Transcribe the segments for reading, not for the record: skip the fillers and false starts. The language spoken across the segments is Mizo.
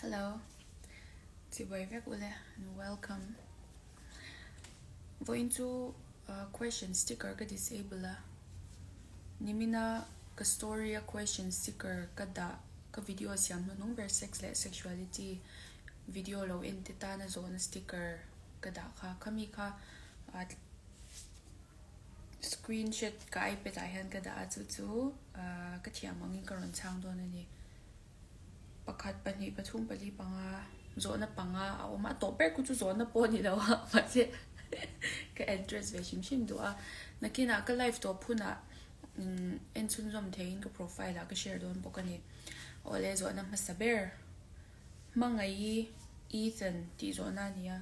Hello Chibuai vek ule and welcome. Vawiin chu question sticker ka disable a, nimina ka story a question sticker ka dah ka video siam hnuhnung ber sex leh sexuality video lo en te tana zawhna sticker ka dah kha khami kha Screenshot ka iPad ah hian ka dah a chu chu ka thiam angin ka rawn chhang dawn a ni. Pakhat, pahnih, pathum, pali, panga, zawhna panga a awm a, a tawp ber khu chu zawhna pawh a ni lo a mahse ka address ve hrim hrim duh a. Nakinah ka live tawp hunah en chhunzawm theihin ka profile ah ka share dawn bawk a ni. Awle zawhna hmasa ber Hmangaih Ethan tih zawhna a ni a.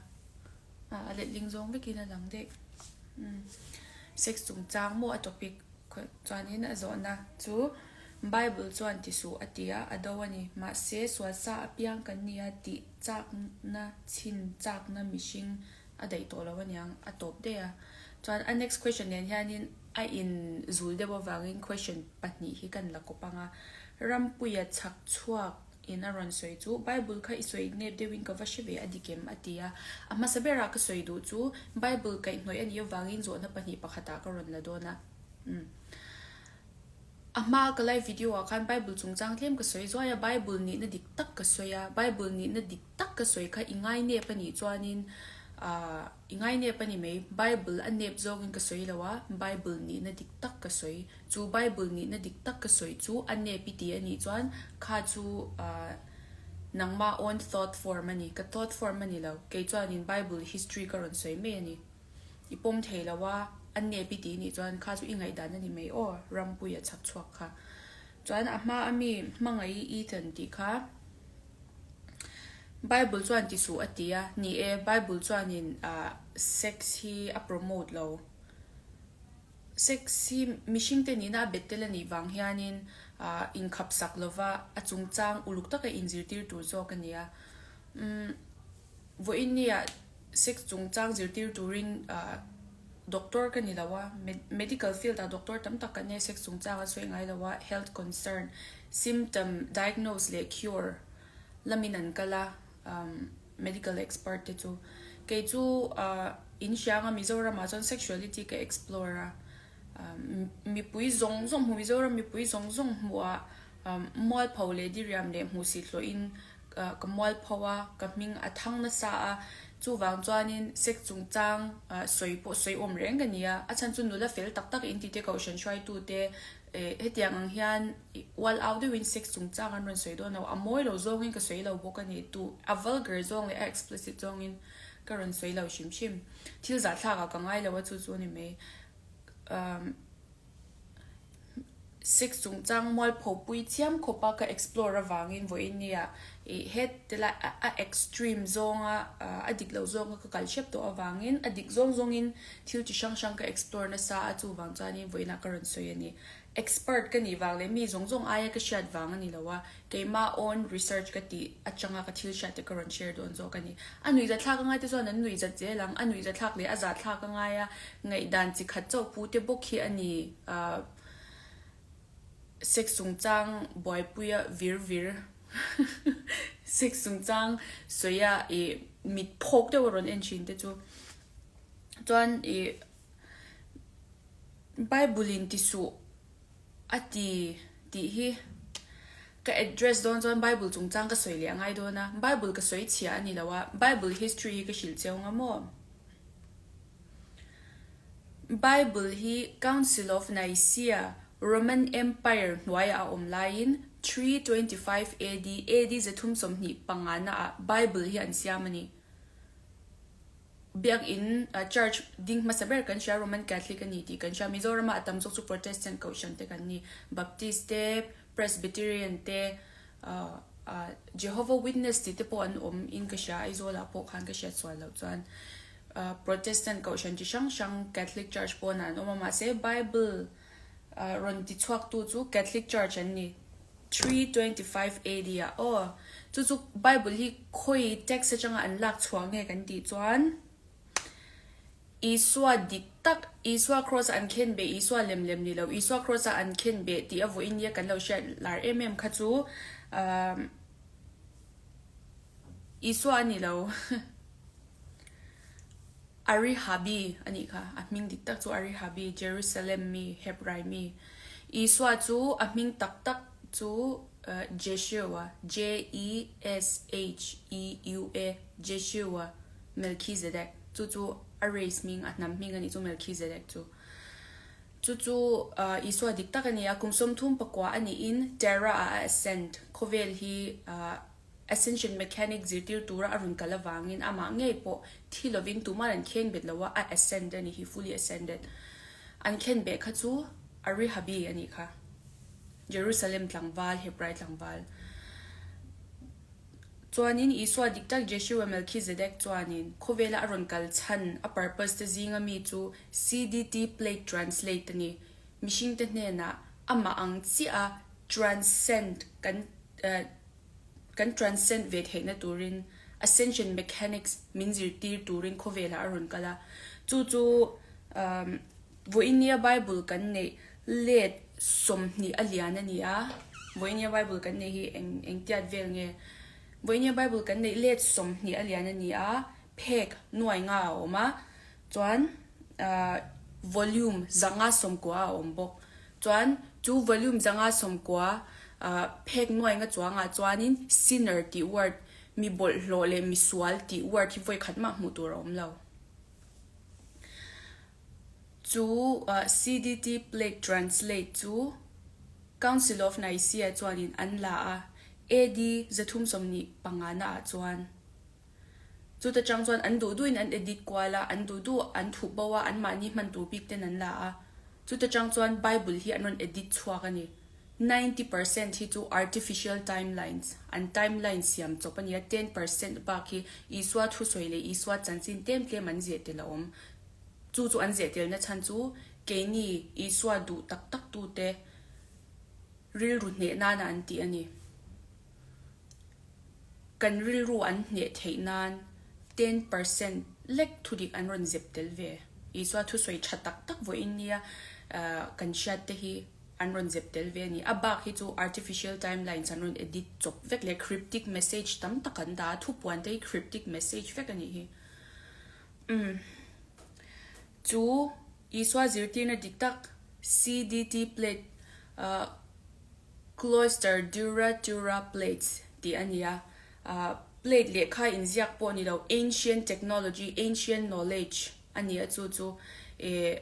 A letling zawng vekin a lang daih. Umm sex chungchang maw a topic chuanin a zawhna chu Bible chuan ti suh a ti a, a do a ni. Mahse sual sa apiang kan nia tih chakna chhin chakna mihring a daih tawh lo aniang a tawp daih a. Chuan a next question nen hianin a in zul deuh avangin question pahnih hi kan la kawp ang a. Rampuia chhak chhuak In a rawn sawi chu, Bible kha i sawi nep deuhin ka va hre ve a dik em? a ti a. A hmasa berah ka sawi duh chu, Bible kaihhnawih a nih avangin zawhna pahnih pakhatah ka rawn la dawn a. Umm. A hmaa ka live video ah khan Bible chungchang tlem ka sawi zuai a, Bible nihna dik tak ka sawi a, Bible nihna dik tak ka sawi kha i ngai nep a nih chuanin ah i ngai nep a ni mai. Bible a nep zawngin ka sawi lo a, Bible nihna dik tak ka sawi. Chu Bible nihna dik tak ka sawi chu a nep i ti a nih chuan kha chu nangma own thought form a ni, ka thought form a ni lo, kei chuanin Bible history ka rawn sawi mai a ni. I pawm thei lo a, a nep i ti nih chuan kha chu i ngaihdan a ni mai aw, Rampuia chhak chhuak kha. Chuan a hma a mi hmangaih i Ethan tih kha Bible chuan ti suh a ti a, ni e, Bible chuanin sex hi a promote lo. Sex hi mihringte nihna a bet tel a nih vang hianin inkhap sak lova a chungchang uluk taka inzirtir tur zawk a ni a. Umm vawiin nia sex chungchang zirtir turin doctor ka ni lo a, medical field ah doctor tam tak kan nei a sex chungchang a sawi ngai lo a, health concern, symptom, diagnose leh cure lamin an kal a. Medical expert te chu kei chu in hria anga Mizoram ah chuan sexuality ka explore a mipui zawng zawng hmu Mizoram mipui zawng zawng hmuh ah mualpho leh diriam leh hmuhsit hlawh in ka mualpho a ka hming a thang nasa a chuvang chuanin sex chungchang sawi pawh sawi awm reng ka ni a a chhan chu nula fel tak tak in tite kohhran hruaitu te hetiang ang hian Ual au deuhin sex chungchang an rawn sawi dawn lo, a mawi lo zawngin ka sawi lo bawk a ni, tu a vulgar zawng leh a explicit zawngin ka rawn sawi lo hrim hrim. Thil zahthlak ah ka ngai lo a chu chu a ni mai. Umm sex chungchang mualpho pui chiam khawp a ka explore avangin vawiin nia ih het lai a extreme zawnga a dik lo zawnga ka kal hrep tawh avangin a dik zawng zawngin thil chi hrang hrang ka explore nasa a chuvang chuanin vawiinah ka rawn sawi a ni. Expert ka nih vang leh mi zawng zawng aia ka hriat vang a ni lo a, keimah own research ka tih atanga ka thil hriat te ka rawn share dawn zawk a ni. A nuihzathlak angai te chuan an nuihzat zel ang, a nuihzathlak leh a zahthlak angai a, ngaihdan chi khat chauh pu te bawk hi a ni. Ahh sex chungchang buaipuia vir vir sex chungchang sawia ih mit phawk deuh a rawn en thin te chu chuan ih Bible in ti suh a ti tih hi ka address dawn chuan Bible chungchang ka sawi leh a ngai dawn a, Bible ka sawi chhia a ni lo a, Bible history hi ka hrilh cheu nga maw? Bible hi Council of Nicaea, Roman Empire hnuaiah a awm laiin 325 AD, AD 325 ah Bible hi an siam a ni. Biakinn, Church, ding hmasa ber kan hria, Roman Catholic a ni tih kan hria. Mizorama a tam zawk chu Protestant kohhran te kan ni. Baptist te, Presbyterian te, Jehovah Witness tih te pawh an awm in ka hria, Aizawlah pawh khan ka hriat sual loh chuan. Protestant kohhran chi hrang hrang Catholic Church pawnah an awm a, mahse Bible rawn ti chhuaktu chu Catholic Church an ni. 325 AD ah aw. Chu chu Bible hi khawi text atanga an lak chhuah nge kan tih chuan Isua dik tak, Isua cross a an khen beh, Isua lem lem ni lo, Isua cross a an khen beh tih a vawiin nia kan lo hriat lar em em kha chu umm. Isua a ni lo. Arihabi a nih kha. A hming dik tak chu Arihabi, Jerusalem mi, Hebrai mi. Isua chu a hming tak tak chu Jeshua, J-E-S-H-E-U-A, Jeshua Melchizedek. Chu chu a race hming, a hnam hming a nih chu Melchizedek chu. Chu chu Isua dik tak a ni a, kum 34 a niin Terra ah a ascend, khawvel hi Ascension mechanic zirtir tura a rawn kal avangin amah ngei pawh thi lovin tuman an khen bet lo a, a ascend a ni hi, fully ascended. An khen beh kha chu Arihabi a nih kha, Jerusalem tlangval, Hebrai tlangval. Chuanin Isua dik tak Jeshua Melchizedek chuanin khawvela a rawn kal chhan, a purpose te zinga mi chu CDT plate translate a ni. Mihringte hnenah amah ang chiah a transcend kan kan transcend ve theihna turin ascension mechanics min zirtir turin khawvelah a rawn kal a. Chu chu vawinia Bible kan neih let 20 a lian a ni a. Vawinia Bible kan neih hi eng engtiat vel nge? Vawinia Bible kan neih let 20 a lian a ni a, phek nuai nga a awm a, chuan volume 190 a awm bawk. Chuan chu volume 190 phek nuai nga chuangah chuanin sinner tih word, mi bawlhhlawh leh mi sual tih word hi vawi khat mah hmuh tur a awm lo. Chu CDT plate translate chu Council of Nicaea chuanin an la a, AD 325 naah chuan. Chuta chang chuan an duh duhin an edit kual a, an duh duh an thup bo a, anmahni hman tur bik ten an la a. Chuta chang chuan Bible hi an rawn edit chhuak a ni. 90% hi chu artificial timelines, an timeline siam chawp a ni a, 10% bak hi Isua thusawi leh Isua chanchin tlem tlem an zeh tel a awm. Chu chu an zeh telna chhan chu keini Isua duh tak tak tute rilru hneh nana an tih a ni. Kan rilru an hneh theih nan 10% lek thudik an rawn zep tel ve. Isua thusawi tha tak tak vawiin nia kan hriat te hi an rawn zep tel ve a ni. A bak hi chu artificial timelines an rawn edit chawp vek leh cryptic message tam tak an dah a, thupuan te hi cryptic message vek a nih hi. Umm. Chu Isua zirtirna dik tak CDT plate Cloister Dura Tura Plates tih a ni a, plate lehkha inziak pawh ni lo, ancient technology, ancient knowledge a ni a, chu chu eh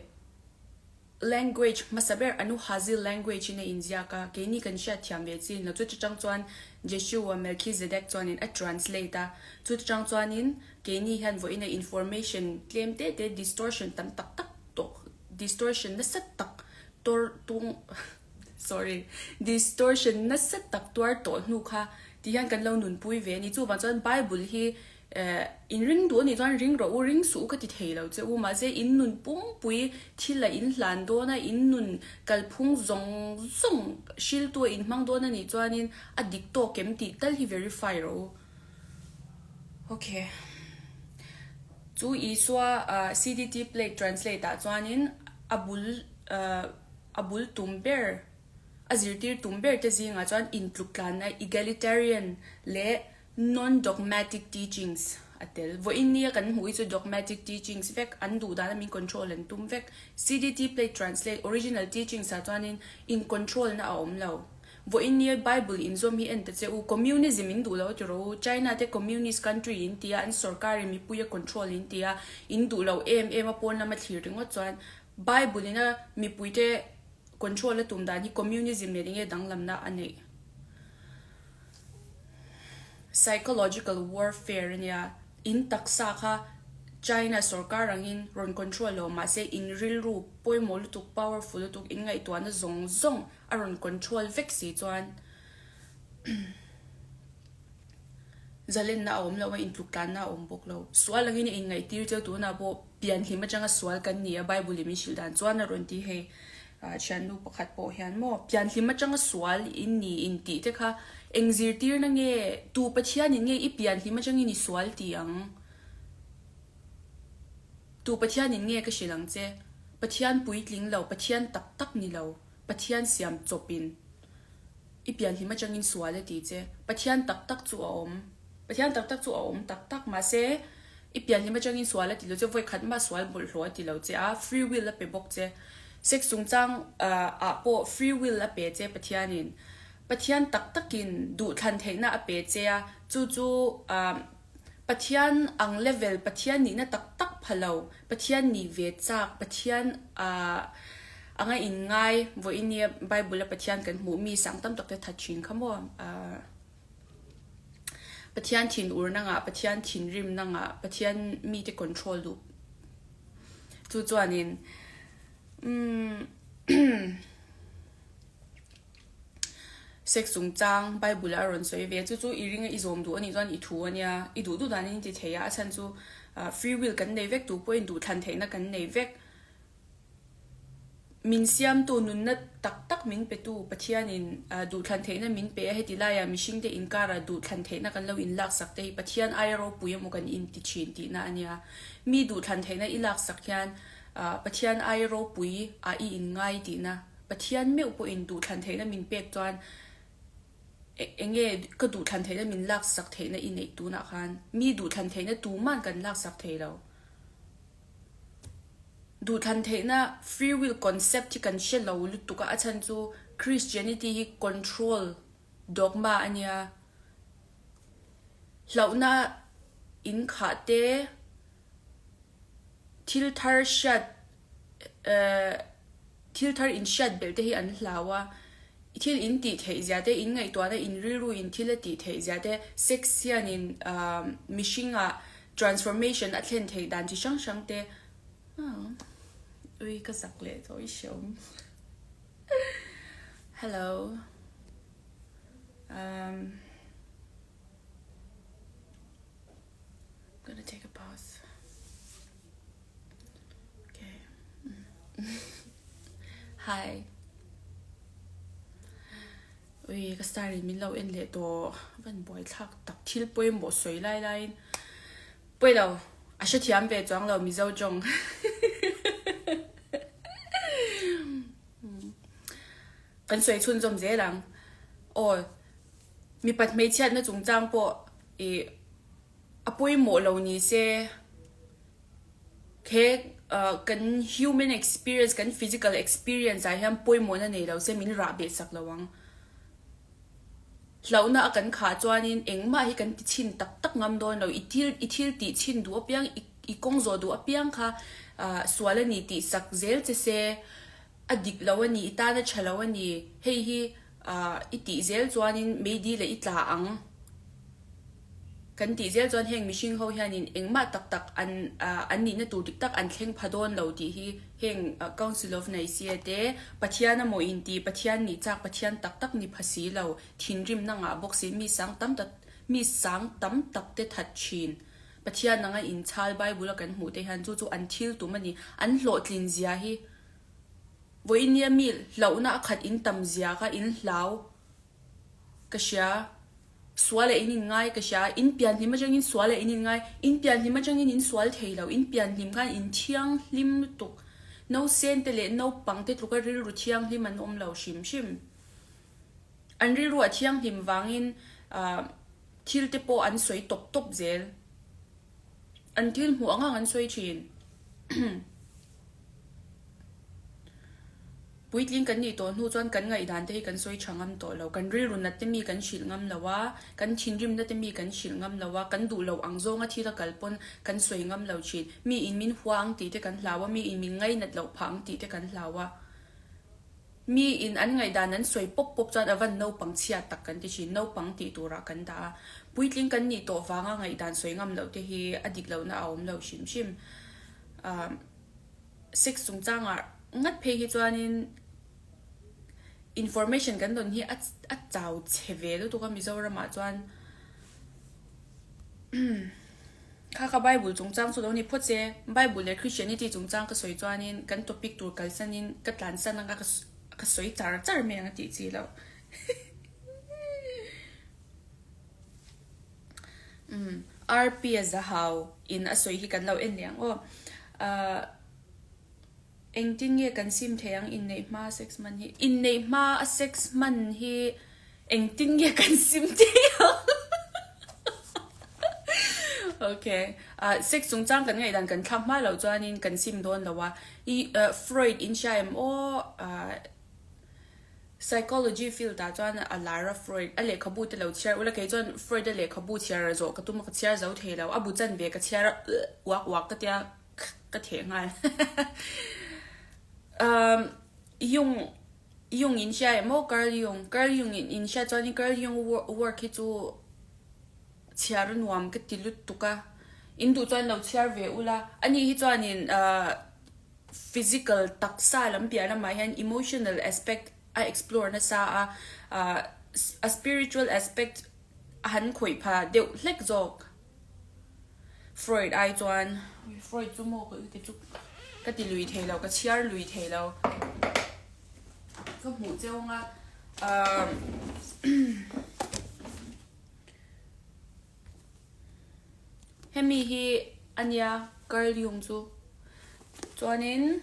language hmasa ber Anuhazi language in a inziak a, keini kan hriat thiam ve chin lo, chuti chang chuan Jeshua Melchizedek chuanin a translate a, chuti chang chuanin keini hian vawiina information tlem te te distortion tam tak tak tawh distortion nasa tak tor tung Sorry. Distortion nasa tak tuar tawh hnu kha ti hian kan lo nunpui ve a ni. Chuvang chuan Bible hi eh in ring duh a nih chuan ring rawh u, ring suh u ka ti thei lo che u. Mahse in nun pumpui thil a in hlan dawn a, in nun kalphung zawng zawng hriltu a in hmang dawn a nih chuanin a dik tawk em tih tal hi verify rawh u. Okay. Chu Isua CDT plate translate ah chuanin a bul eh A bul tum ber, a zirtir tum ber te zingah chuan intluktlanna, egalitarian, leh non-dogmatic teachings a tel. Vawiin nia kan hmuh hi chu dogmatic teachings vek, an duh dana min control an tum vek. CDT plate translate, original teachings ah chuanin in control na a awm lo. Vawiin nia Bible inzawm hi en ta che u, communism in duh lo ti rawh u, China te communist country in tia, an sorkar in mipui a control in tia, in duh lo em em a pawn lama thlir ringawt chuan Bible in a mipuite control a tum dan hi communism nen enge danglamna a neih? Psychological warfare a nia, in taksa kha China sorkar angin rawn control lo mahse in rilru pawimawh lutuk, powerful lutuk, in ngaihtuahna zawng zawng a rawn control vek si chuan Zalenna a awm lo a, intluktlanna a awm bawk lo. Sual angin a inngaihtir cheu tunah pawh pianhlim atanga sual kan ni a, Bible in min hrilh dan chuan a rawn ti hei. Thiannu pakhat pawh hian maw pianhlim atanga sual in ni in tih te kha eng zirtirna nge tu Pathianin nge i pianhlim atangin i sual ti ang? Tu Pathianin nge ka hrilh ang che? Pathian puitling lo, Pathian tak tak ni lo, Pathian siam chawpin. I pianhlim atangin sual a ti che. Pathian tak tak chu a awm. Pathian tak tak chu a awm tak tak mahse i pianhlim atangin sual a ti lo che, vawi khat mah sual bawlhhlawh a ti lo che a, free will a pe bawk che. Sex chungchang ah pawh free will a pe che Pathianin. Pathian tak takin duhthlan theihna a pe che a, chu chu Pathian ang level, Pathian nihna tak tak pha lo, Pathian nih ve chak, Pathian anga inngai vawiin nia Bible a Pathian kan hmuh mi sang tam tak te that thin kha maw. Pathian thin urna ngah, Pathian thinrimna ngah, Pathian mite control duh chu chuanin umm sex chungchang Bible a rawn sawi ve a, chu chu i ringa i zawm duh anih chuan i thu ania, i duh duh danin i ti thei a, a chhan chu free will kan nei vek, tu pawhin duhthlan theihna kan nei vek. Min siamtu nunna tak tak min petu Pathianin duhthlan theihna min pe a, heti laiah mihringte inkarah duhthlan theihna kan lo inlaksak te hi Pathian aia ropui emaw kan inti thin tihna a nia. Mi duhthlan theihna i laksak hian Pathian aia ropui ah i inngai tihna. Pathian meuh pawhin duhthlan theihna min pek chuan enge ka duhthlan theihna min laksak theihna i neih tunah khan mi duhthlan theihna tuman kan laksak thei lo. Duhthlan theihna free will concept hi kan hre lo lutuk a, a chhan chu Christianity hi control dogma a nia. Hlauhna in khah te, thil thar hriat eh thil thar in hriat belh te hi an hlau a, thil in tih theih zia te, in ngaihtuahna in rilru in thil a tih theih zia te, sex hianin mihring ah Transformation a thlen theih dan chi hrang hrang te Ui ka zak leh tawh i hreawm Hello um Gonna take a pause Okay Hi Ui ka star in min lo en leh tawh a van buai thlak tak thil pawimawh sawi lai laiin pawi lo a hrethiam ve chuang lo Mizo tawng kan sawi chhunzawm zel ang aw mipat hmeichhiatna chungchang pawh ih a pawimawh lo ni se. He kan human experience, kan physical experience ah hian pawimawhna nei lo se min rah beh sak lo ang. Hlauhna a kan khah chuanin engmah hi kan ti chhin tak tak ngam dawn lo. I thil i thil tih chhin duh apiang, i kawng zawh duh apiang kha sual a ni tih sak zel che se, a dik lo a ni, i tan a tha lo a ni, hei hi i tih zel chuanin meidi leh i tla ang. Kan tih zel chuan heng mihring ho hianin engmah tak tak an an nihna tur dik tak an thleng pha dawn lo tih hi heng Council of Nicaea te Pathian a maw inti Pathian nih chak Pathian tak tak ni pha si lo thinrimna ngah bawk si mi sang tam tak mi sang tam tak te that thin Pathian anga inchhal Bible a kan hmuh te hian chu chu an thil tum a ni an hlawhtlin zia hi vawinia mi hlauhna a khat in tam zia kha in hlau Ka hria. Sual a in in ngai ka hria. In pian hlim atangin sual a in in ngai. In pian hlim atangin in sual thei lo. In pian hlim khan in thianghlim lutuk. Nausen te leh naupang te tluka rilru thianghlim an awm lo hrim hrim. An rilru a thianghlim vangin thil te pawh an sawi tawp tawp zel. An thil hmuh ang ang an sawi thin. Puitling kan nih tawh hnu chuan kan ngaihdan te hi kan sawi tha ngam tawh lo. Kan rilru nat te mi kan hrilh ngam lo a, kan thinrimna te mi kan hrilh ngam lo a, kan duh loh ang zawnga thil a kal pawn kan sawi ngam lo thin. Mi in min hua ang tih te kan hlau a, mi in min ngainat loh phah ang tih te kan hlau a. Mi in an ngaihdan an sawi pawp pawp chuan a van naupang chhia tak kan ti thin. Naupang tih turah kan dah a. Puitling kan nih tawh vanga ngaihdan sawi ngam loh te hi a dik lohna a awm lo hrim hrim. Sex chungchangah ngat phei hi chuanin information kan dawn hi a a chau chhe ve lutuk a Mizoramah chuan kha kha Bible chungchang chu lo ni phawt se Bible leh Christianity chungchang ka sawi chuanin kan topic tur kalsanin ka tlansan anga ka ka sawi char char mai ang a tih chi loh umm RP a zahau in a sawi hi kan lo en leh ang aw ahh. Engtin nge kan sim thei ang inneih hma a sex hman hi? Inneih hma a sex hman hi engtin nge kan sim thei ang? Ok. Sex chungchang kan ngaihdan kan thlak hma loh chuanin kan sim dawn lo a. I Freud in hria em aw? Psychology field ah chuan a lar a Freud a lehkhabu te lo chhiar ula kei chuan Freud a lehkhabu chhiar a zawh ka tum a ka chhiar zo thei lo. A bu chan ve ka chhiar a uak uak ka tia ka theh nghal. Jung Jung in hria em aw Carl Jung Carl Jung in in hria chuanin Carl Jung work hi chu chhiar a nuam ka ti lutuk a in duh chuan lo chhiar ve ula ani hi chuanin ahh physical taksa lam piah lamah hian emotional aspect a explore nasa a ahh a spiritual aspect a han khawih pha deuh hlek zawk Freud ai chuan Freud chu maw ka ti chu ka ti lui thei lo ka chhiar lui thei lo ka hmuh cheu anga ahh Hemi hi ania Carl Jung chu chuanin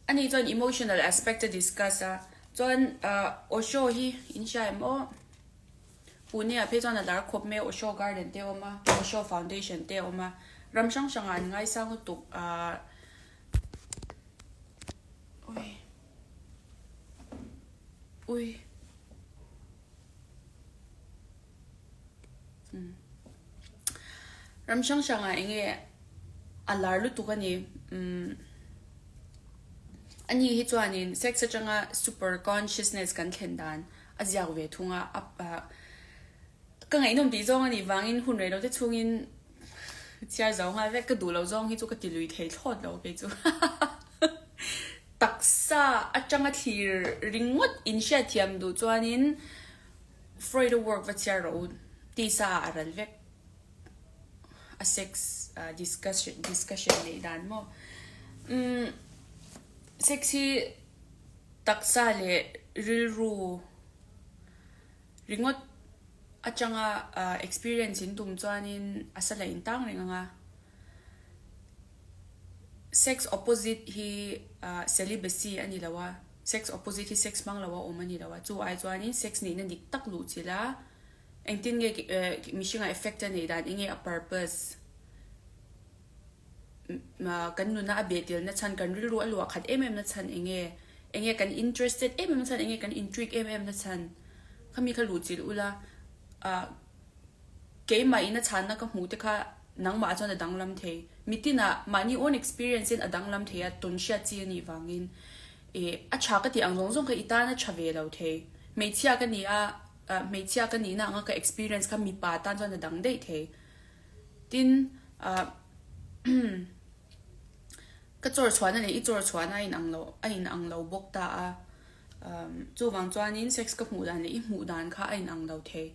ani chuan emotional aspect a discuss a chuan ah Osho hi in hria em aw Pune ah phei chuan a lar khawp mai a Osho garden te a awm a Osho foundation te a awm a ram hrang hrang ah an ngaisang lutuk ah ui ui. Ram hrang hrangah eng nge a lar lutuk a ni. Ani hi chuanin sex atanga super consciousness kan thlen dan a ziak ve thung a, ka ngaihnawm tih zawng a nih vangin hun rei lo te chhungin chhiar zo nghal vek ka duh loh zawng hi chu ka ti lui thei thlawt lo kei chu. Taksa atanga thlir ringawt inhriatthiam duh chuanin Freud a work va chhiar rawh u tisa ah a ral vek a sex discussion discussion neih dan maw umm sex hi taksa leh rilru ringawt atanga experience in tum chuanin a sa la intang reng ang a sex opposite hi celibacy a ni lo a. Sex opposite hi sex hmang lo a awm a ni lo a, chu ai chuanin sex nihna dik tak luh chilh a, engtin nge mihringa effect a neih dan, enge a purpose, kan nuna a behtilna chhan, kan rilru a luah khat em em na chhan enge, enge kan interested em em na chhan, enge kan intrigue em em na chhan, khami kha luh chilh ula, Keimah in a chhanna ka hmuh te kha nangmah chuan a danglam thei. Mitin ah mahni own experience in a danglam thei a, tawn hriat chi a nih vangin eh a tha ka tih ang zawng zawng kha i tan a tha ve lo thei. Hmeichhia ka ni a, hmeichhia ka nihna anga ka experience kha mipa tan chuan a dang daih thei. Tin, ah ka chawr chhuahna leh i chawr chhuahna a inang lo a inang lo bawk ta a. Chuvang chuanin sex ka hmuh dan leh i hmuh dan kha a inang lo thei.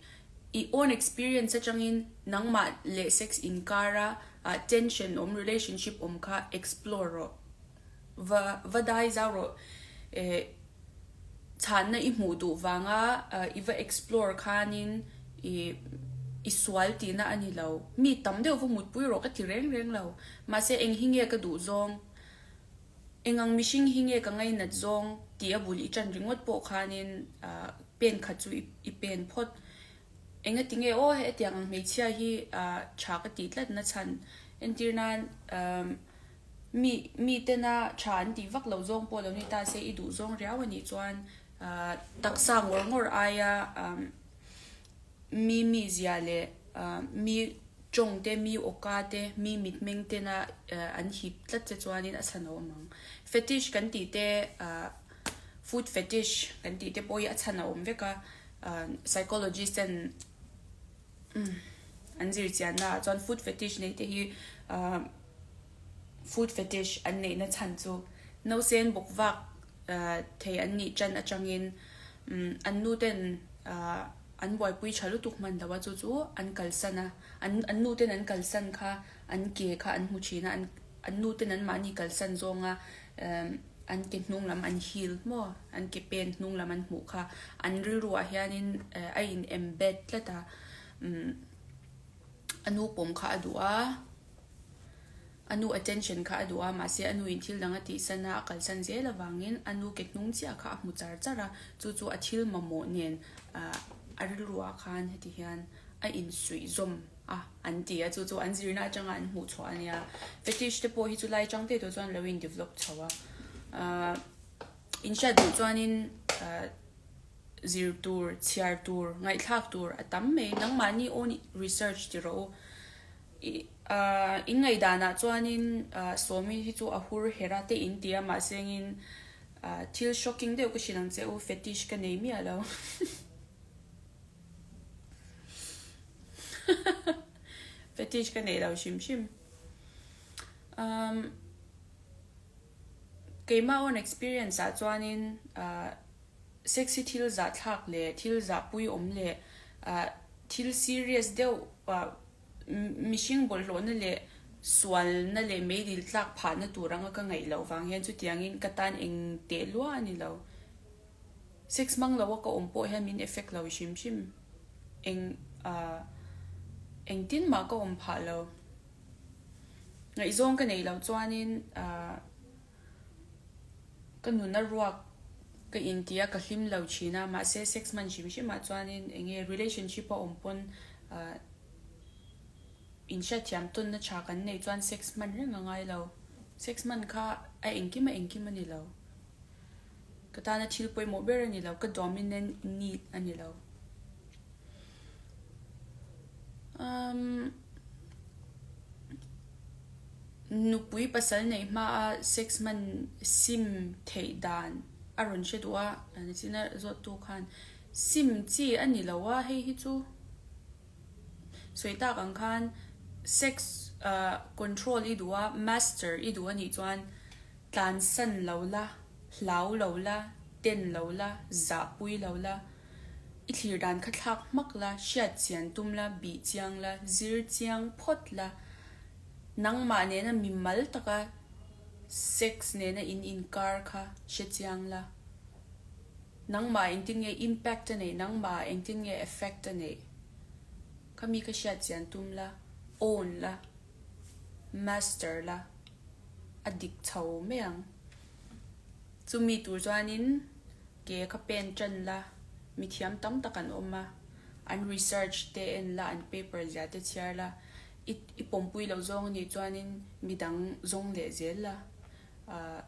I own experience atangin nangmah leh sex inkara tension awm, relationship awm kha explore rawh. Va va dai zau rawh. Chhanna i hmuh duh vanga i va explore khanin i i sual tihna a ni lo. Mi tam deuh va mutpui rawh ka ti reng reng lo. Mahse eng hi nge ka duh zawng? Engang mihring hi nge ka ngainat zawng tih a bul i ṭan ringawt pawh khanin pen khat chu i pen phawt. Engati nge aw hetiang ang hmeichhia hi ṭha ka tih tlat na chhan entir nan mi mi tena ṭha an tih vak loh zawng pawh lo ni ta se i duh zawng riau a nih chuan taksa ngawr ngawr aia Mi mizia leh mi tawng te, mi awka te, mi mitmeng tena an hip tlat che chuanin a chhan a awm ang. Fetish kan tih te, food fetish kan tih te pawh hi a chhan a awm vek a, psychologist ten an zir chianna ah chuan food fetish neih te hi food fetish an neihna chhan chu nausen bawk vak thei an nih tan atangin an nu ten an buaipui tha lutuk hman lo a chu chu an kalsan a an an nu ten an kalsan kha an ke kha an hmu thin a an an nu ten an mahni kalsan zawnga an ke hnung lam an hil maw an ke pen hnung lam an hmuh kha an rilru ah hianin a in embed tlat a a nu pawm kha a duh a. A nu attention kha a duh a, mahse a nu in thil dang a tihsan a, a kalsan zel avangin a nu ke hnung chiah kha a hmu char char a, chu chu a thil mamawh nen a rilru ah khan heti hian a insuih zawm. a an ti a, chu chu an zirna atanga an hmuh chhuah a nia. Fetish te pawh hi chu lai chang te tawh chuan lo in develop chho a. Ahh in hriat duh chuanin ahh zir tur, chhiar tur, ngaihthlak tur a tam mai. Nangmahni own research ti rawh u. I ahh in ngaihdanah chuanin ahh Sawmi hi chu a hur her a te in ti a mahse engin ahh thil shocking deuh ka hrilh ang che u fetish ka nei miah lo. Fetish ka neih lo hrim hrim. Um, keimah own experience ah chuanin uh, sexy thil zah thlak leh thil zah pui awm leh uh, thil serious deuh uh, mihring bawlhhlawhna leh sualna leh meidil tlak phahna tur anga ka ngaih loh vang hian chutiangin ka tan eng teh lua a ni lo. Sex hmang lo a ka awm pawh hian min effect lo hrim hrim. Eng ah engtin mah ka awm phah lo. Ngaihzawng ka neih loh chuanin ah ka nuna ruak ka inti a ka hlim lo thin a mahse sex hman hrim hrim ah chuanin eng nge relationship a awm pawn ah inhriatthiam tawnna tha kan neih chuan sex hman reng a ngai lo. Sex hman kha a engkim a engkim a ni lo. Ka tana thil pawimawh ber a ni lo, ka dominant need a ni lo. Um, nupui pasal neih hmaa sex hman sim theih dan a rawn hre duh a, nichin a zawttu khan sim chi a ni lo a, hei hi chu sawi tak ang khan sex uh, control i duh a, master i duh a nih chuan Tlansan lo la, hlau lo la, ten lo la, zahpui lo la, i thlir dan kha thlak hmak la, hriat chian tum la, bih chiang la, zir chiang phawt la, nangmah nena mimal taka sex nena in inkar kha hre chiang la, nangmah engtin nge impact a neih, nangmah engtin nge effect a neih kha mi kha hriat chian tum la, own la, master la. a dik chho mai ang. Chumi tur chuanin ke kha pen tan la, mithiam tam tak an awm a, an research te en la, an paper zia te chhiar la, i i pawmpui loh zawng anih chuanin midang zawng leh zel la, ah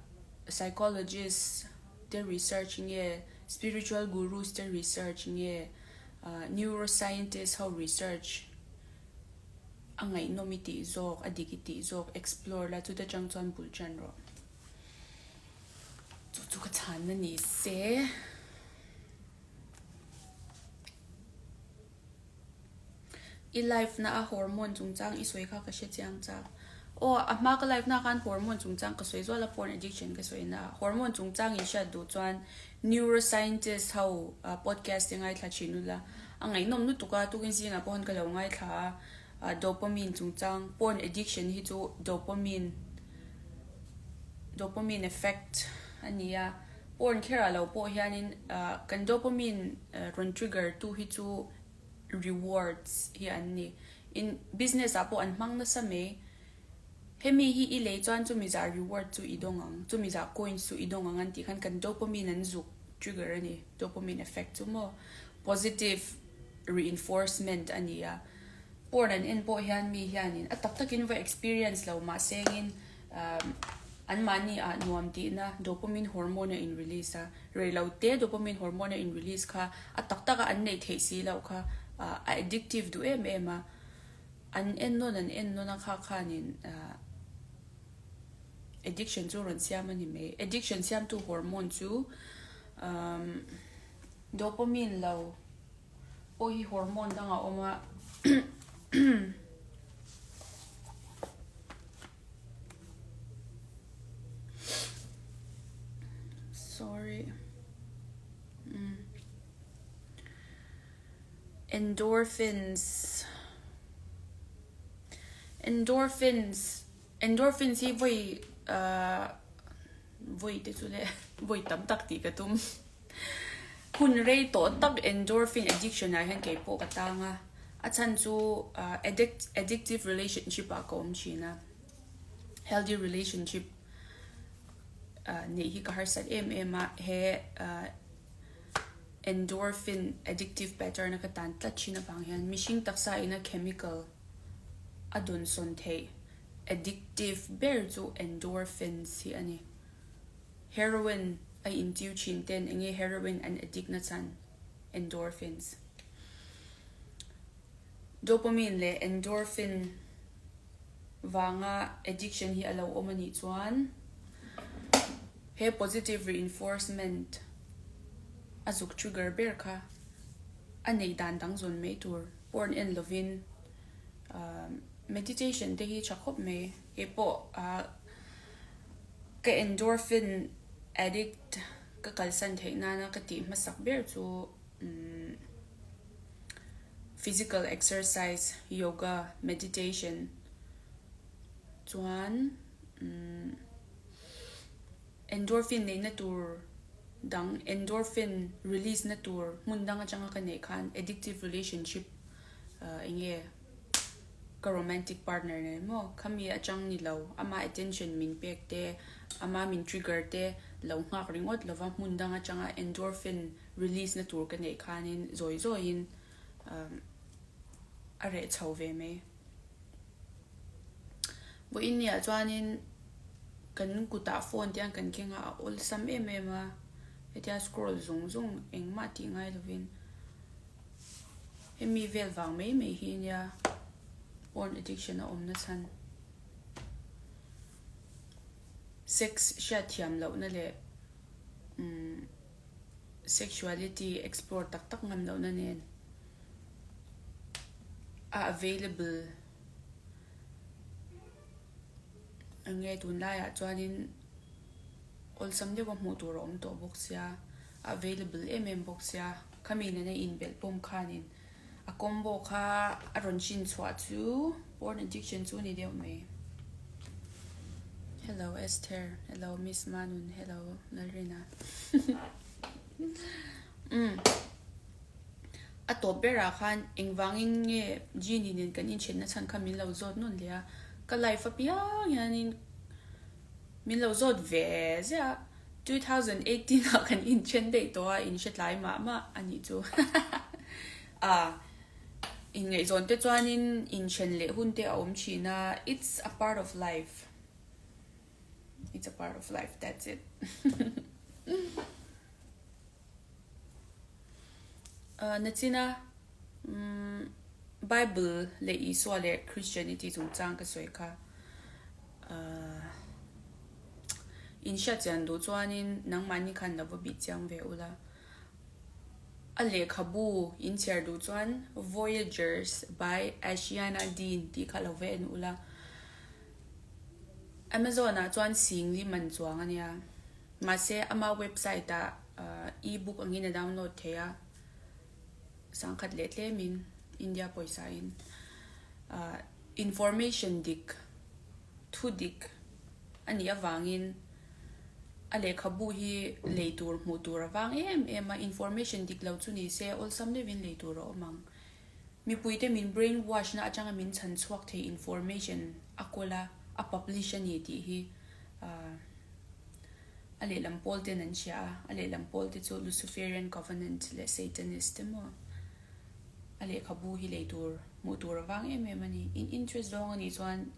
psychologist te research nge, spiritual gurus te research nge, ah neuroscientist ho research. A ngaihnawm i tih zawk, a dik i tih zawk, explore la, chuta chang chuan bul tan rawh. Chu chu ka chhanna ni se. I life na a hormone chungchang i sawi kha ka hre chiang chak. Aw, a hma ka life na khan hormone chungchang ka sawi zual a, porn addiction ka sawi na. Hormone chungchang in hriat duh chuan neuroscientist ho podcast te ngaithla thin ula. A ngaihnawm lutuk a, tukin zingah pawh han ka lo ngaithla a, dopamine chungchang, porn addiction hi chu dopamine, dopamine effect a ni a, porn kherah lo pawh hianin kan dopamine rawn trigger tu hi chu rewards hi an ni. In business ah pawh an hmang nasa mai. Hemi hi i lei chuan chumi zah reward chu i dawng ang, chumi zah coins chu i dawng ang an tih khan kan dopamine an zuk trigger a ni, dopamine effect chu maw. Positive reinforcement a ni a, porn an en pawh hian mi hianin a tak takin va experience lo mahse engin anmahni ah nuam tihna dopamine hormone a in release a, rei lo te dopamine hormone a in release kha a tak taka an neih theih si loh kha a addictive duh em em a, an en nawn an en nawn a kha khanin addiction chu rawn siam a ni mai, addiction siamtu hormone chu Dopamine lo pawh hi hormone dang a awm a. Sorry. Mm. Endorphins. Endorphins. Endorphins hi voi uh, voi te chu le voi tam tak tih ka tum. Hun rei tawh tak endorphin addiction ah hian kei pawh ka tang a, a chhan chu addict addictive relationship ah ka awm thin a, healthy relationship neih hi ka harsat em em a, he endorphin addictive pattern a ka tan tlat thin avang hian mihring taksa ina chemical. A dawnsawn theih addictive ber chu endorphins hi a ni. Heroin a intiu thin ten enge heroin an addict na chhan? Endorphins. Dopamine leh endorphin vanga addiction hi a lo awm a nih chuan he positive reinforcement a zuk trigger ber kha a neih dan dang zawn mai tur porn en lovin meditation te hi tha khawp mai. Keipawh ka endorphin addict ka kalsan theih nana ka tih hmasak ber chu physical exercise, yoga, meditation chuan endorphin neihna tur dang endorphin release na tur hmun dang atanga ka neih khan addictive relationship eng nge ka romantic partner nen maw khami atang ni lo ama attention min pek te ama min trigger te lo nghak ringawt lova hmun dang atanga endorphin release na tur ka neih khanin zawi zawiin a reh chho ve mai. Vawiin ni ah chuanin kan kutah phone te hian kan keng a a awlsam em em a hetia scroll zung zung engmah tih ngai lovin. Hemi vel vang mai mai hi nia porn addiction a awm nachhan. Sex hriatthiam lohna leh umm sexuality explore tak tak ngam lohna nen a available enge tunlaiah chuanin awlsam deuha hmuh tur a awm tawh bawk sia a available em em bawk sia. Khami nena inbelh pawm khanin a combo kha a rawn hrin chhuah chu porn addiction chu ni deuh mai. Hello Esther, hello Miss Manun, hello Lalrina. Umm a tawp berah khan engvangin nge Genie nen kan inthenna chhan kha min lo zawt nawn leh a, ka life apiang hianin min lo zawt ve ziah a. 2018 ah kan inthen daih tawh a, in hre tlai mah mah a nih chu. A inngaihzawn te chuanin inthen leh hun te a awm thin a, it's a part of life, it's a part of life, that's it. Nachina Bible leh Isua leh Christianity chungchang ka sawi kha. In hriat chian duh chuanin nangmahni khan lo va bih chiang ve ula. A lehkhabu in chhiar duh chuan Voyagers by Asiana Dean tih kha lo va en ula. Amazon ah chuan singli man chuang a nia. Mahse ama website ah e-book angin a download thei a, sangkhat leh tlemin India pawisa in. Information dik, thu dik a nih avangin a lehkhabu hi lei tur hmuh tur a vang em em a, information dik lo chu ni se awlsam deuhin lei tur a awm ang. Mipuite min brain wash na atanga min chhan chhuak thei information a kawl a, a publish a ni tih hi a lehlam pawl ten an hria a, a lehlam pawl te chu Luciferian Covenant leh Satanist te maw. A lehkhabu hi lei tur hmuh tur a vang em em a ni. In interest zawng a nih chuan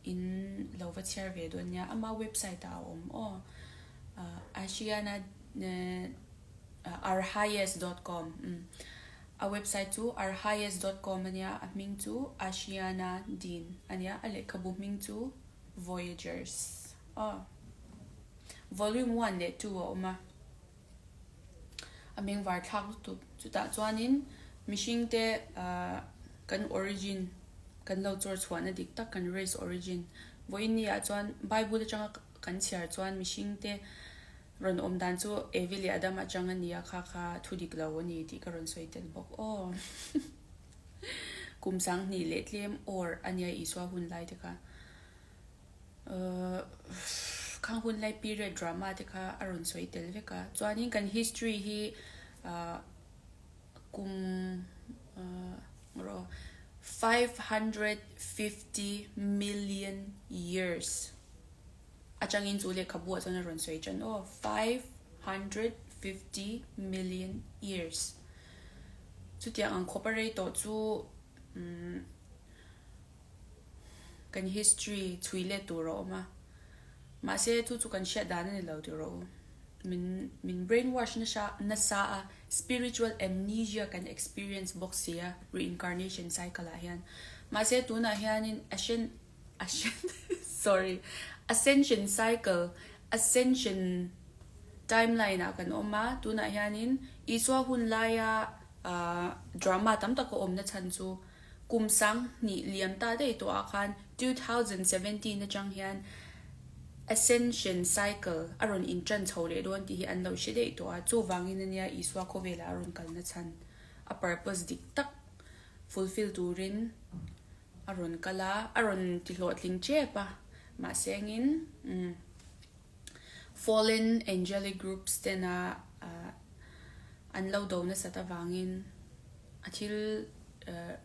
in lo va chhiar ve dawn nia. Ama website ah a awm aw. Ashiana Arhayes dot com A website chu arhayes dot com a nia. A hming chu Ashiana Dean a nia. A lehkhabu hming chu Voyagers aw. Volume one leh two a awm a. A meng var thlak lutuk. Chutah chuanin mihringte kan origin kan lo chawr chhuahna dik tak kan race origin vawiin ni ah chuan Bible atanga kan chhiar chuan mihringte rawn awm dan chu Evi leh Adam atang a nia kha kha thu dik lo a ni tih ka rawn sawi tel bawk aw. Kum sanghnih leh tlem awr a nia Isua hun lai te kha. Khang hun lai period drama te kha a rawn sawi tel vek a chuanin kan history hi kum rawh 550 million years atangin chu lehkhabu ah chuan a rawn sawi tan aw 550 million years chutiang ang khawp a rei tawh chu. Kan history chhui let tur a awm a. Mahse chu chu kan hriat dan a ni lo tih rawh u. Min min brainwash nasa nasa a, spiritual amnesia kan experience bawk si a reincarnation cycle ah hian. Mahse tunah hianin ashen ashen sorry ascension cycle ascension timeline ah kan awm a, tunah hianin Isua hun laia ah drama tam tak a awmna chhan chu Kum 2000 liam ta daih tawhah khan 2017 atang hian Ascension Cycle a rawn inṭan chho leh dawn tih hi an lo hre daih tawh a, chuvangin a nia Isua khawvelah a rawn kalna chhan, a purpose dik tak fulfill turin a rawn kal a, a rawn ti hlawhtling ṭep a, mahse engin umm fallen angelic groups tena an lo do nasat avangin a thil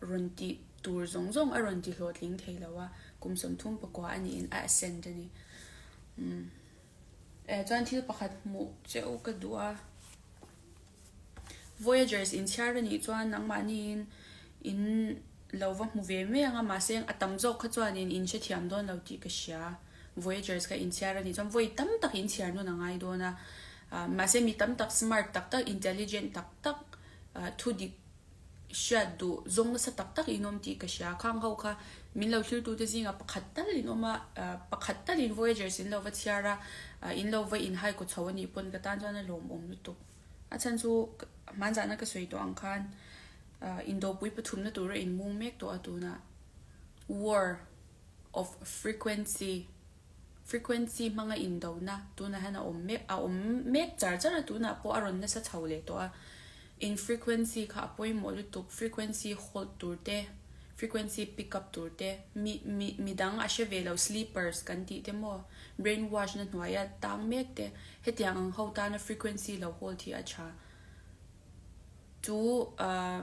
rawn tih tur zawng zawng a rawn ti hlawhtling thei lo a, kum 34 a niin a ascend a ni. Umm eh chuan thil pakhat hmuh che u ka duh a, Voyagers inchhiar a nih chuan nangmahniin in lo va hmu ve mai ang a, mahse a tam zawk kha chuanin in hrethiam dawn lo tih ka hria. Voyagers kha inchhiar a nih chuan vawi tam tak inchhiar nawn a ngai dawn a, mahse mi tam tak smart tak tak intelligent tak tak thu dik hriat duh zawng nasa tak tak in awm tih ka hria. Khang ho kha min lo thiltute zingah pakhat tal in awm a, pakhat tal in Voyagers in lo va chhiar a, in lo va inhai kaw chho a nih pawn ka tan chuan a lawmawm lutuk. A chhan chu hmanzahna ka sawi tawh ang khan indopui pathumna tura inmung mek tawh a tunah war of frequency frequency hmanga indona tunah hian a awm mek a awm mek char char a tunah pawh a rawn nasa chho leh tawh a in frequency kha a pawimawh lutuk frequency hold tur te frequency pick up tur te mi mi midang a hre ve lo sleepers kan tih te maw brain wash na hnuaia tang mek te hetiang ang ho tana frequency lo hold hi a tha chu ah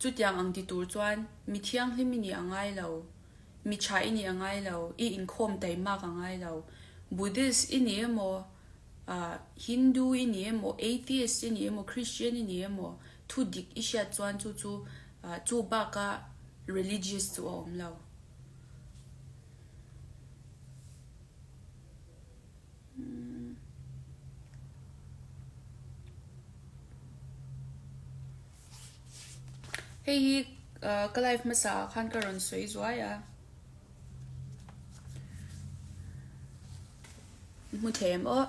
chutiang ang ti tur chuan mi thianghlim i nih a ngai lo. Mi tha i nih a ngai lo, i inkhawm taimak a ngai lo. Buddhist i ni emaw, Hindu i ni emaw, Atheist i ni emaw, Christian i ni emaw, thu dik i hriat chuan chu chu chu baka religious chu a awm lo. Hei hi ka live hmasa ah khan ka rawn sawi zuai a. Hmu thei em aw.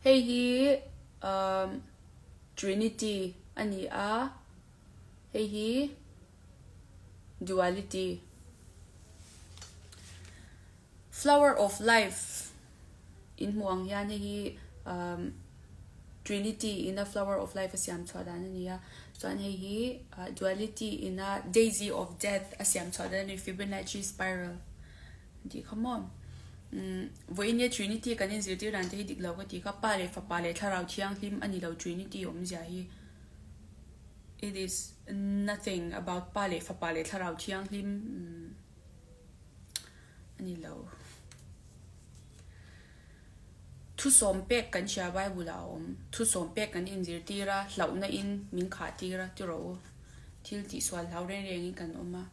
Hei hi Trinity a ni a, hei hi Duality. Flower of Life in hmuh ang hian hei hi umm Trinity ina Flower of Life a siam chhuah dan a ni a, chuan hei hi Duality ina Daisy of Death a siam chhuah dan a ni, Fibonacci spiral an tih kha maw. Umm vawiin nia Trinity kan inzirtir dan te hi dik lo ka tih kha, Pa leh Fapa leh Thlarau Thianghlim a ni lo Trinity awmzia hi. It is nothing about Pa leh Fapa leh Thlarau Thianghlim umm. A ni lo. Thusawm pek kan hria Bible ah a awm. Thusawm pek kan inzirtir a, hlauhna in min khah tir a, ti rawh u. Thil tihsual hlau reng reng in kan awm a.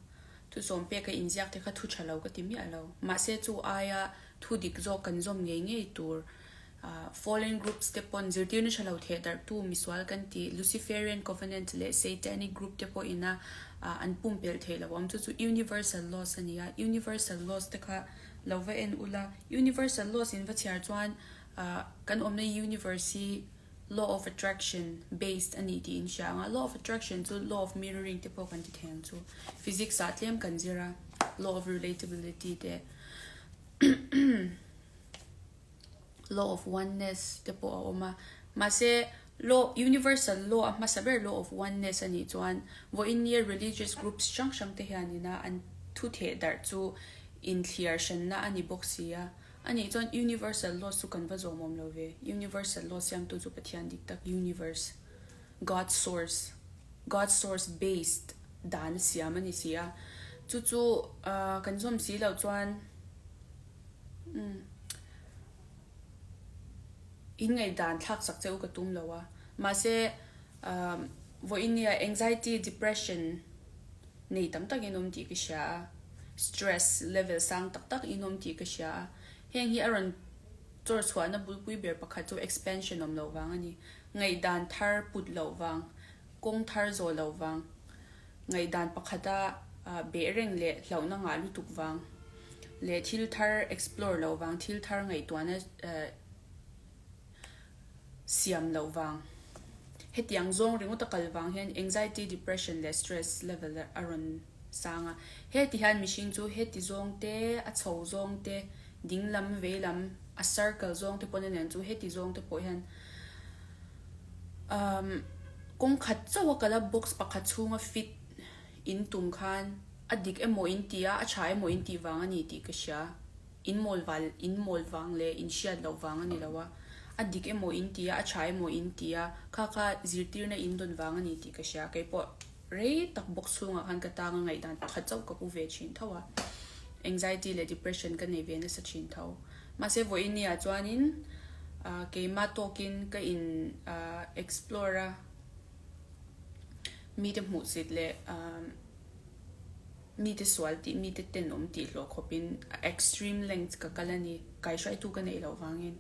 Thusawm pek a inziak te kha thu tha lo ka ti miah lo. Mahse chu aia thu dik zawk kan zawm ngei ngei tur Fallen groups te pawn zirtirna tha lo theh darhtu misual kan tih Luciferian Covenant leh Satanic group te pawh ina an pumpelh theih loh awm chu chu Universal Laws a ni a, Universal Laws te kha lo va en ula, Universal Laws in va chhiar chuan kan awmna universe hi Law of Attraction based a ni tih in hria ang a, Law of Attraction chu Law of Mirroring te pawh kan ti thei ang chu, Physics ah tlem kan zir a, Law of Relatability te. Law of Oneness te pawh a awm a. Mahse, law, universal law a hmasa ber law of oneness a nih chuan vawiin nia religious groups hrang hrang te hianina an thu theh darh chu inthliar hranna a ni bawk si a. A nih chuan universal laws chu kan va zawm awm lo ve. Universal law siamtu chu Pathian dik tak universe, God source, God source based dan a siam a ni si a. Chu chu kan zawm si loh chuan. Umm. In ngaihdan thlak sak che u ka tum lo a. Mahse, umm, vawiin nia anxiety, depression nei tam takin awm tih ka hria a. stress level sang tak tak in awm tih ka hria a. Heng hi a rawn chawr chhuahna bulpui ber pakhat chu expansion awm loh vang a ni. Ngaihdan thar put loh vang, kawng thar zawh loh vang, ngaihdan pakhata beh reng leh hlauhna ngah lutuk vang leh thil thar explore loh vang, thil thar ngaihtuahna siam loh vang. Hetiang zawng ringawt a kal vang hian anxiety, depression leh stress level a rawn sang a. Heti hian mihring chu heti zawng te, a chho zawng te, ding lam, vei lam, a circle zawng te pawn a nen chu heti zawng te pawh hian umm kawng khat chauh a kal a, box pakhat chhunga fit in tum khan a dik emaw in ti a, a tha emaw in tih vang a ni tih ka hria. In mawl val, in mawl vang leh in hriat loh vang a ni lo a, a dik emaw in ti a, a tha emaw in ti a, kha kha zirtirna in dawn vang a ni tih ka hria. Kei pawh rei tak bawk chhungah khan ka tang a ngaihdan pakhat chauh ka pu ve thin tho a, anxiety leh depression ka nei ve nasa thin tho. Mahse vawiin ni ah chuanin keimah tawkin ka in explore a, mite hmuhsit leh Mite sual tih, mite tenawm tih hlawh khawpin extreme length ka kal a ni, kaihruaitu ka neih loh vangin.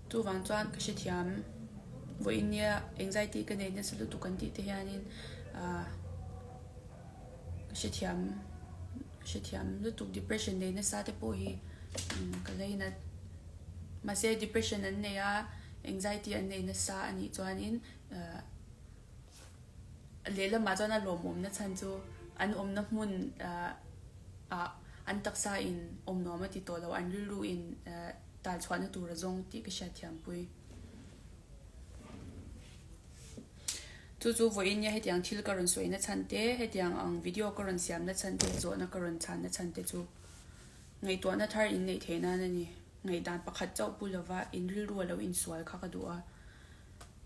Chuvang chuan ka hrethiam, vawiin nia anxiety ka nei nasa lutuk an tih te hianin ah ka hrethiam, ka hrethiam lutuk depression nei nasa te pawh hi ka lainat. Mahse depression an nei a, anxiety an nei nasa a nih chuanin ah. Lehlamah chuan a lawmawmna chhan chu an awmna hmun ah an taksa in awm nuam a ti tawh lo, an rilru in tal chhuahna tur a zawng tih ka hriatthiampui. Chu chu vawiin nia hetiang thil ka rawn sawina chhan te, hetiang ang video ka rawn siamna chhan te, zawhna ka rawn chhanna chhan te chu ngaihtuahna thar in neih theih nan a ni. Ngaihdan pakhat chauh pu lova in rilru a lo insual kha ka duh a.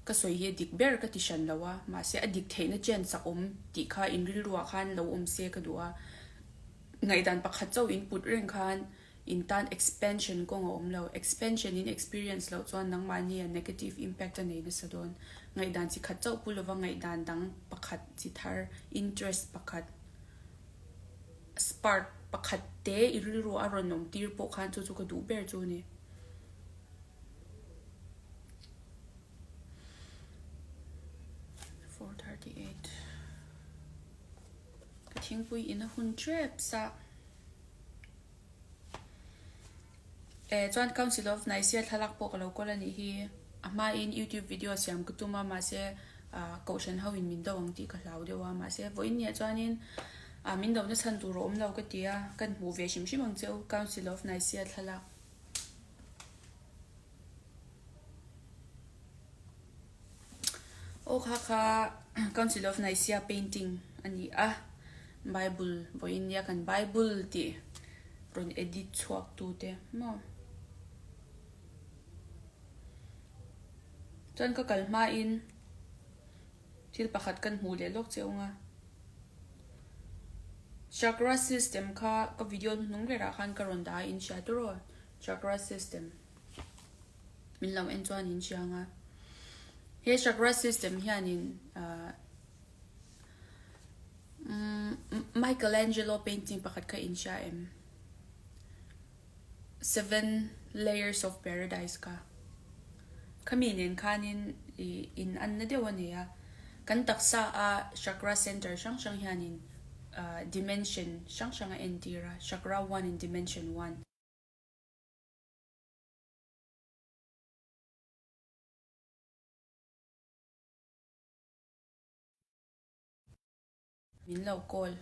Ka sawi hi a dik ber ka ti hran lo a, mahse a dik theihna chance a awm tih kha in rilruah khan lo awm se ka duh a. Ngaihdan pakhat chauh in put reng khan in tan expansion kawng a awm lo. Expansion in experience loh chuan nangmahni a negative impact a nei nasa dawn. Ngaihdan chi khat chauh pu lova ngaihdan dang pakhat chi thar, interest pakhat, spark pakhat te i rilruah a rawn awm tir pawh khan chu chu ka duh ber chu a ni. Ka thingpui in a hun tep sa. Eh chuan Council of Nicaea thlalak pawh ka lo kawl a nih hi. A hmain YouTube video siam ka tum a mahse ah kohhran ho in min do ang tih ka hlau deuh a mahse vawiin nia chuanin ah min do na chhan tur a awm lo ka ti a kan hmuh ve hrim hrim ang cheu Council of Nicaea thlalak. Aw kha kha Council of Nicaea painting a ni a, Bible vawiin nia kan Bible tih rawn edit chhuak tu te maw. Chuan ka kal hmain thil pakhat kan hmuh leh lawk che ung a. Chakra system kha ka video hnuhnung berah khan ka rawn dah a inhria tawh aw. Chakra system min lo en chuan in chiang a. He chakra system hianin uh, Michelangelo painting pakhat kha in hria em? Seven Layers of Paradise kha. Khami nen khanin i in an na deuh a nei a. Kan taksa a chakra center hrang hrang hianin uh, dimension hrang hrang a entir a. Chakra 1 in dimension 1. Min lo call.